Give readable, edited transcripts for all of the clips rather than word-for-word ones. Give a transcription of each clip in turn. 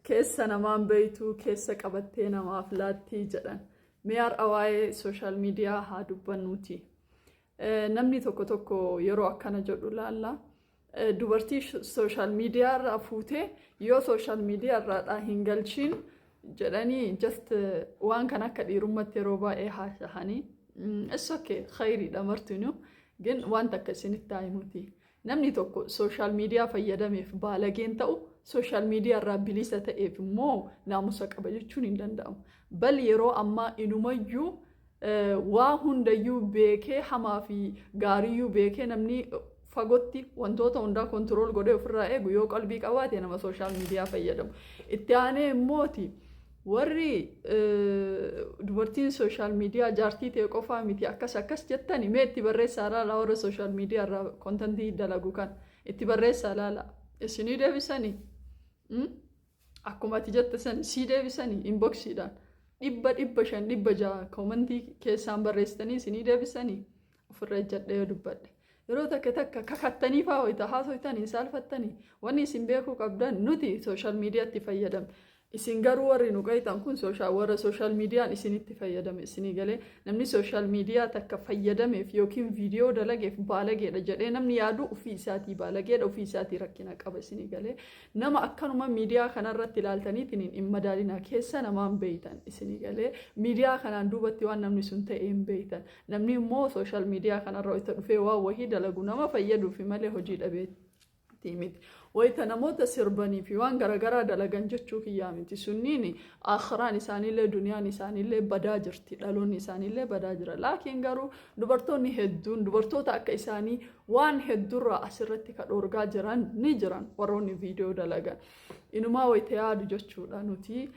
Keessa namaan beeytuu keessa qabattee namaaf laattii jedhan. Mee har'a waa'ee social media haa dubbannuuti. Namni tokko tokko yeroo akkana jedhu laalla. Dubartii social media irraa fuutee yoo social media irraa hin galchiin jedhanii, just waan kan akka dhiirummatti yeroo baay'ee haasa'anii. It's okay, khayriidha martinuu, gin waan takka isinitti haa himuti. Namni tokko social media fayyadameef baalageen ta'u, social media irraa bilisa ta'eef immoo naamusa qaba jechuun hin danda'amu. Bal yeroo ammaa inumayyuu waa hundayyuu beekee, hamaa fi gaariyyuu beekee, namni fagootti wantoota hundaa control godhee ofirraa eegu yoo qalbii qabaate nama social media fayyadamu. Itti aanee immooti warri dubartiin social media jaartii ta'e qofaa miti akkas akkas jettani, mee itti barreessaa laala. Warra social media irraa content dalagu kan itti barreessaa laala. Isinii deebisanii, akkuma ati jette san sii deebisanii, inboxiidhaan 100, 500, 600 comment keessaan barreessitanii isinii deebisanii. Ofirra ejjadhee yoo dubbadhe, yeroo takka takka kakattanii faa wayita haasoytanii saalfattanii. Wanni isin beekuu qabdan, nuti social mediatti fayyadamne. Isin garuu warri nu qayxan kun social warra social mediaan isinitti fayyadame isinii galee. Namni social media takka fayyadameef yookiin viidiyoo dalageef baalageedha jedhee namni yaadu ofii isaatii baalageedha, ofii isaatii rakkina qaba isinii galee. Nama akkanuma miidiyaa kanarratti ilaaltaniitiin hin madaalinaa. Keessa namaan beeytan isinii galee. Miidiyaa kanaan duubatti waan namni sun ta'e hin beeytan. Namni immoo social media kanarra itti dhufee waan wahii dalagu nama fayyaduufi malee hojii dhabeetti miti. Wayita namoota sirbanii fi waan garaagaraa dalagan jechuu kiyyaa miti. Sunniin akhraan isaaniillee duniyaan isaaniillee badaa jirti, dhaloonni isaaniillee badaa jira. Laakiin garuu dubartoonni hedduun dubartoota akka isaanii waan hedduurraa asirratti ka dhoorgaa jiran ni jiran, warroonni viidiyoo dalagan. Inumaa wayita yaadu jechuudha, nuti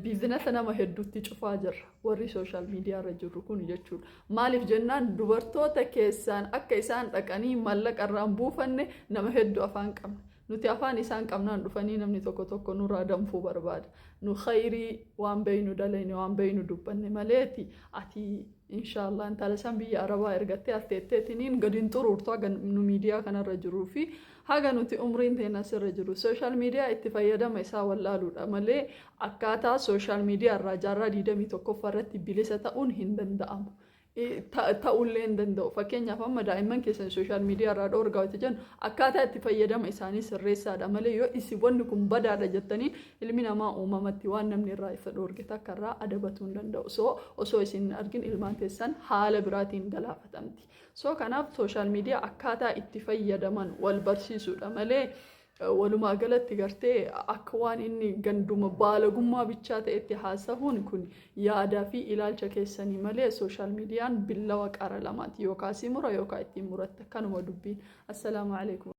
business nama hedduutti cufaa jirra warri social media irra jirru kun jechuudha. Maaliif jennaan, dubartoota keessaan akka isaan dhaqanii mallaqa irraan buufanne nama hedduu afaan qabna. Nuti afaan isaan qabnaan dhufanii namni tokko tokko nurraa danfuu barbaada. Nu khayrii waan beeynu dalayne, waan beeynu dubbanne maleeti. Ati inshaallah intala san biyya Arabaa ergattee as teetteetiniin gadi hin xuruurtu haga nu miidiyaa kanarra jiruu fi haga nuti umriin teenya asirra jiru. Social media itti fayyadama isaa wallaaluudha malee akkaataa social media irraa jaarraa 21ffaa irratti bilisa ta'uun hin danda'amu. Ta'ullee hin danda'u. Fakkeenyaaf, amma daa'imman keessan social media irraa dhoorgaa itti jennu, akkaataa itti fayyadama isaanii sirreessaadha malee yoo isin wanni kun badaadha jettanii, ilmi namaa uumamatti waan namni irraa isa dhoorge takka irraa adabatuu hin danda'u. So osoo isin hin argin ilmaan teessan haala biraatiin galaafatamti. So kanaaf social media akkaataa itti fayyadaman wal barsiisuudha malee walumaa galatti gartee akka waan inni ganduma baalagummaa bichaa ta'etti haasahuun kun yaadaa fi ilaalcha keessanii malee social mediaan billawa qara lamaati, yookaan si mura yookaan ittiin muratta. Kanuma dubbiin. Assalaamu alaikum.